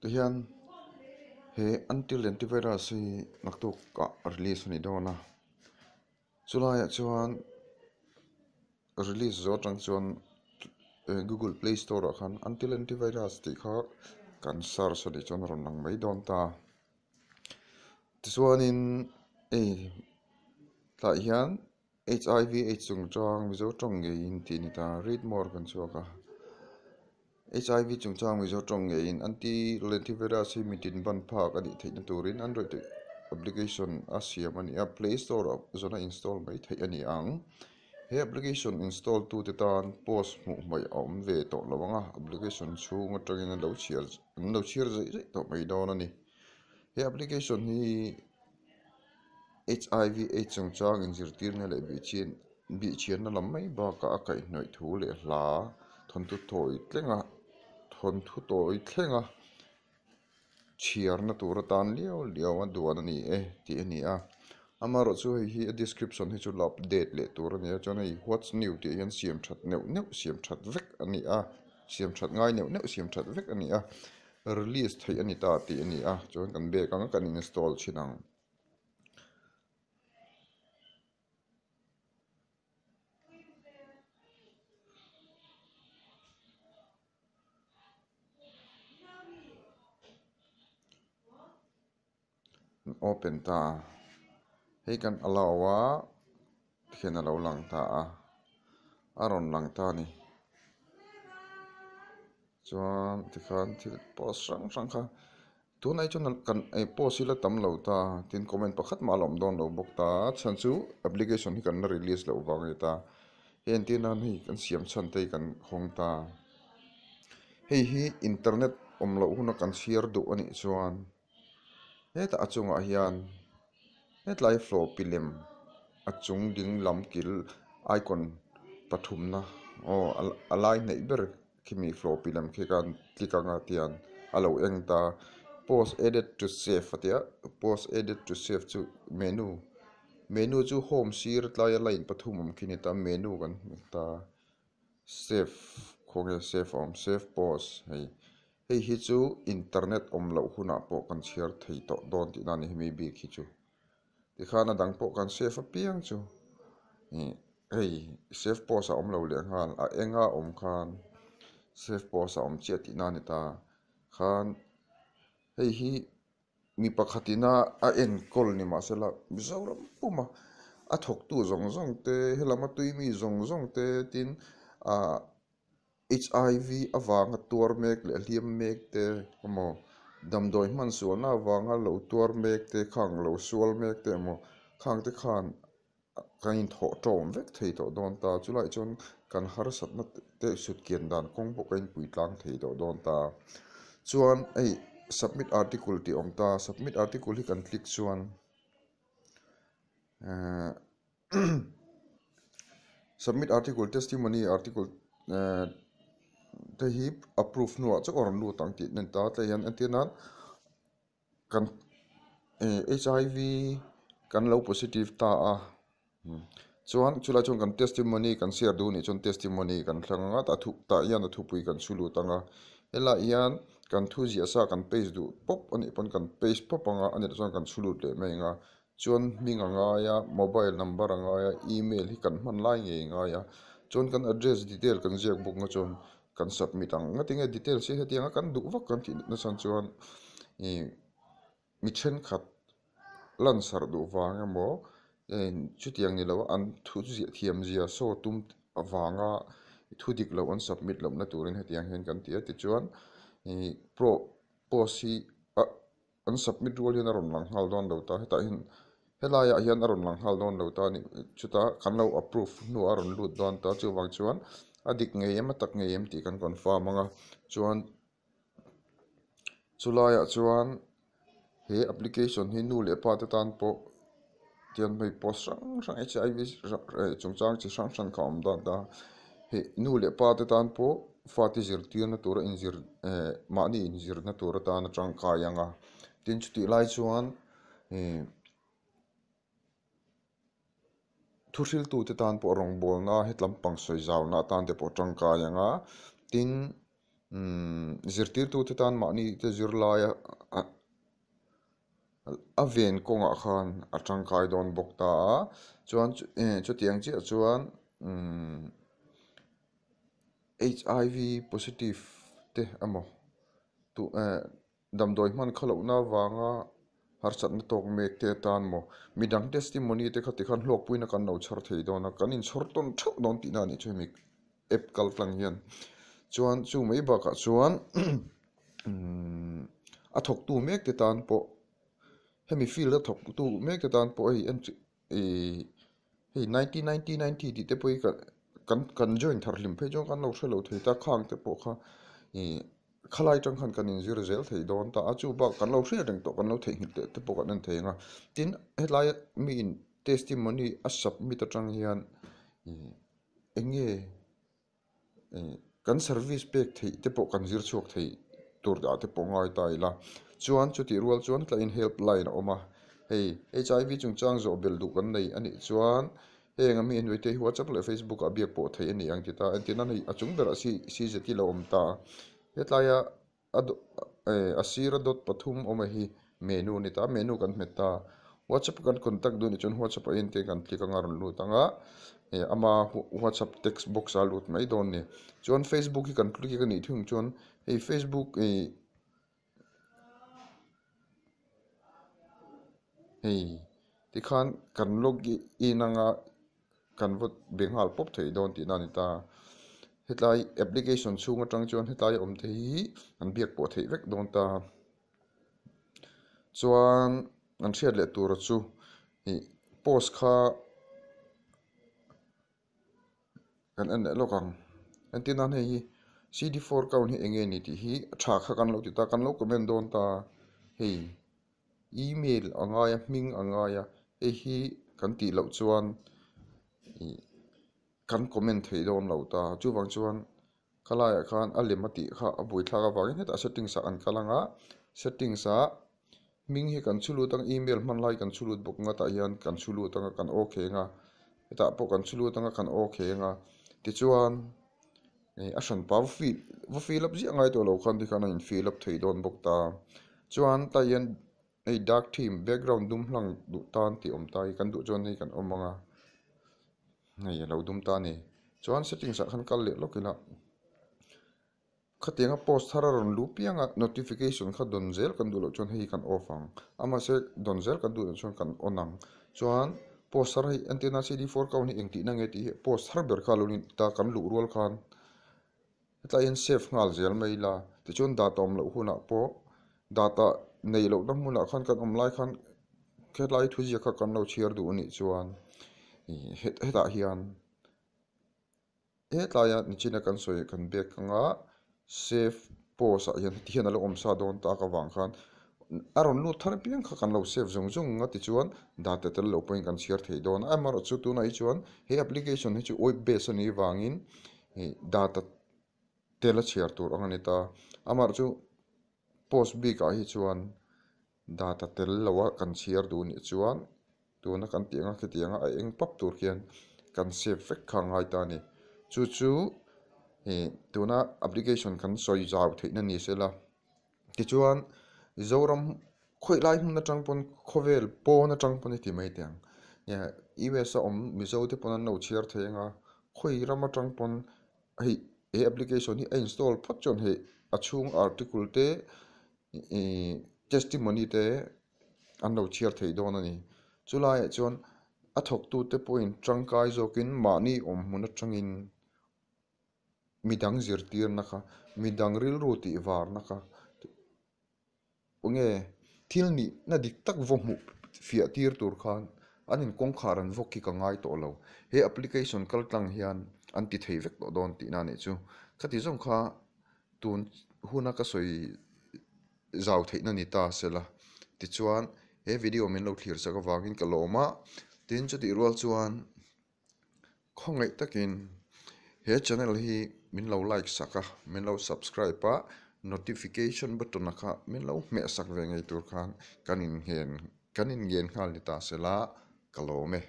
Tihian he anti antivirus hi naktuk ah release a ni dawn a chulaiah chuan release zawh atang chuan google play store ah khan anti antivirus tih kha kan search a nih chuan a rawn lang mai dawn ta tichuanin hei tlaiah hian H_I_V aids chungchang Mizo tawng ngeiin tih a ni ta read more kan chhuak a H_I_V chungchang Mizo tawng ngeiin anti lentivirus hi mitin ban phak a nih theihna turin android application a siam a ni a play store ah zawna install mai theih a ni ang he application install tute tan post hmuh hmaih a awm ve tawh lo ang a application chhung atangin an lo chhiar an lo chhiar zeih zeih tawh mai dawn a ni he application hi. H_I_V aids chungchang inzirtirna leh bihchian bihchianna lam mai bakah a kaihhnawih thu leh hla thawnthu tawi tlenga thawnthu tawi thlenga chhiarna tur atan liau liau a duan a ni e tih a ni a amaherawh chu hei hi a description hi chu la update leh tur a ni a chuan hei what's new tih hian siam that neuh neuh siam that vek a ni a siam that ngai neuh neuh siam that vek a ni a. Release theih a ni ta tih a ni a chuan kan bag anga kan install thin ang. Open ta a hei kan allow a tikhian a lo lang ta a a rawn lang ta a ni chuan tikhan thil post hrang hrang kha tunah hi chuan kan post hi la tam lo ta tin comment pakhat mah a la awm dawn lo bawk ta a chhan chu application hi kan la release loh vang a ni ta hei entir nan hei kan siam chhan te hi kan hawng ta hei hi internet awm loh huna kan chhiar duh a nih chuan. Hetah a chungah hian hetlai floppy lem a chung ding lam kil icon pathumna aw a lai hnaih ber khimi floppy lem khi khan click anga tiang a lo eng ta post added to save a tia post added to save chu menu menu chu home sir tlaia line pathum awm khi a ni ta menu kan hmu ta. Save khawnge save a awm save post hei hei hi chu internet awm loh hunah pawh kan chhiar thei tawh dawn tih na a ni hemi bik hi chu tikhan a dang pawh kan save apiang chu ih hei save post a awm lo leh nghal a enga awm khan save post a awm chiah tih na a ni ta khan hei hi. Mi pakhatin a a enkawl ni mahsela Mizoram puma a thawktu zawng zawng te helama tui mi zawng zawng te tin ah H_I_V avanga tuar mek leh hliam mek te emaw damdawi hman sualna avanga lo tuar mek te khang lo sual mek te emaw khang te khan. Kan inthawh tawm vek thei tawh dawn ta, chulaiah chuan kan harsatna te sut kian dan kawng pawh kan inpui tlang thei tawh dawn ta. Chuan hei submit article tih a awm ta, submit article hi kan click chuan ehh submit article testimony article ehh te hi approve hnuah chauh a rawn lut ang tih a ni ta, tlaiah hian entir nan. Kan H_I_V kan lo positive ta a chuan chulai chuan kan testimony kan share duh anih chuan testimony kan thlang ang a tah thu tah hian a thupui kan chhu lut ang a helaiah hian kan thu ziah sa kan paste duh pawp anih pawn kan paste pawp ang a anih chuan kan chhu lut leh mai ang a chuan hming a ngai a mobile number a ngai a email hi kan hman lai ngei a ngai a chuan kan address detail kan ziak bawk na chuan. Kan submit ang nga tinge details hi hetiang a kan duh vak kan tih nasa chuan ih mi thenkhat lan sarh duh vang emaw chutiang ni lo a an thu ziah thiam zia saw tum avanga thu dik loh an submit loh na turin hetiang hian kan ti a tichuan ih pro post hi ah. An submit rual hian a rawn lang nghal dawn lo ta, hetah hian helaiah hian a rawn lang nghal dawn lo ta a ni, chutah kan lo approve hnuah a rawn lut dawn ta, chuvang chuan a dik ngei em a tak ngei em tih kan confirm ang a, chuan chulaiah chuan he application hi nu leh pa te tan pawh tiang hei post hrang hrang H_I_V chungchang chi hrang hrang kha a awm dawn ta, hei nu leh pa te tan pawh. Fate zirtirna tura inzir eh mahni inzirna tur atana tangkai ang a, tin chutih lai chuan ih thuhriltute tan pawh rawngbawlna hetlam pang sawi zauna atan te pawh tangkai ang a, tin. Zirtirtute tan mahni te zirlaia a ven kawngah khan a tangkai dawn bawk ta a, chuan chutiang chiah chuan HIV positive te emaw Damdawi hman kha lohna avanga harsatna tawk mek te atan maw? Midang testimony te kha tikhan hlawkpuina kan lo chhar thei dawn a, kan inchhawr tawn theuh dawn tihna a nih chu hemi app kal tlang hian. Chuan chu mai bakah chuan a thawktu mek te tan pawh hemi field a thawktu mek te tan pawh hei ih hei nineteen ninety ninety tih te pawh hi kan kan join thar hlim phei chuan kan lo hre lo thei ta khang te pawh kha ih khalai atang khan kan inzir zel thei dawn ta a chu bak kan lo hriat reng tawh kan lo theihnghilh teh te pawh kan en thei ang a tin helai mi in testimony a submit atang hian ih eng nge ih kan service pek theih te pawh kan zir chhuak thei tur ah te pawh ngai ta ila chuan chutih rual chuan tlaiin help line a awm a hei H_I_V chungchang zawh belh duh kan nei a nih chuan heng a mi hnuai te hi whatsapp leh facebook ah biak pawh theih a ni ang ti ta entir nan hei a chung berah c z hi lo awm ta hetlai a a a sira dot pathum awm a hi menu a ni ta menu kan hmet ta whatsapp kan contact duh anih chuan whatsapp ah hian te kan click anga rawn lut ang a eh ama whatsapp text box ah a lut mai dawn a ni chuan facebook hi kan click anih thung chuan hei facebook ih hei tikhan kan log in anga. Kan va be nghal pawp thei dawn tihna a ni ta. Hetlai application chhung atang chuan hetlai awm te hi an biak pawh theih vek dawn ta. Chuan an hriat leh tura chu ih post kha kan en leh lawk ang. Entir nan hei hi CD4 count hi eng nge ni tih hi tha kha kan lo ti ta, kan lo comment dawn ta hei. Email a ngai a hming a ngai a hei hi kan tih loh chuan ih kan comment thei dawn lo ta chuvang chuan khalaiah khan a lem a tih kha a buaithlak avangin hetah settings ah an kal ang a settings ah hming hi kan chhu lut ang email hman lai kan chhu lut bawk ang a tah hian kan chhu lut ang a kan okay ang a hetah pawh kan chhu lut ang a kan okay ang a tichuan ih a hran pa va fill va fill up ziah ngai tawh lo khan tikhan a in fill up thei dawn bawk ta. Chuan tah hian hei dark theme background dum hlang duh tan tih awm ta hi kan duh chuan hei kan awm ang a hei a lo dum ta a ni chuan settings ah khan kal leh lawk ila khatianga post thar a rawn luh piang a notification kha dawn zel kan duh loh chuan hei kan off ang a mahse dawn zel kan duh loh chuan kan on ang chuan post thar hei entirna CD4 count hi engtihna nge tih hi post thar ber kha a lo ni ta kan luh rual khan. Hetlai hian save nghal zel mai ila tichuan data awm loh hunah pawh data neih lohna hmunah khan kan awm lai khan hetlai thuziak kha kan lo chhiar duh anih chuan ih hetah hian hetlaia nichina kan sawi kan bag anga save post ah hian heti hian a lo awm sa dawn tak avang khan a rawn lut thar apiang kha kan lo save zung zung a tichuan data tel lo pawhin kan chhiar thei dawn a amaherawhchu tunah hi chuan he application hi chu web base anih avangin. Ih data tel a chhiar tur ang a ni ta amah chu post bik ah hi chuan data tel lo a kan chhiar duh nih chuan tuna kan tih anga khitiang a a eng pap tur khian kan save vek kha a ngai ta a ni chu chu ih tuna application kan sawi zau theih na ni sela tichuan Zoram khawi lai hmun atang pawn khawvel pawn atang pawn i ti mai teh ang US a awm Mizo te pawn an lo chhiar thei ang a khawi ram atang pawn hei he application hi a install phawt chuan hei a chhung article te ihh testimony te an lo chhiar thei dawn a ni chulaiah chuan a thawktu te pawhin tangkai zawkin mahni awm hmun atangin. Midang zirtirna kha, midang rilru tih varna kha enge thil nihna dik tak vaw hmuh fiah tir tur khan an in kawngkhar an vawk hi ka ngai tawh lo. He application kal tlang hian an ti thei vek tawh dawn tihna a nih chu. Khati zawng kha tun huna ka sawi zau theihna ni ta sela tichuan he video min lo thlir chak avangin ka lawm a, tin chutih rual chuan. Khawngaih takin he channel hi min lo like sak a, min lo subscribe a, notification button a kha min lo hmeh sak ve ngei tur khan kan inngen kan inngen nghal ni ta sela ka lawm e.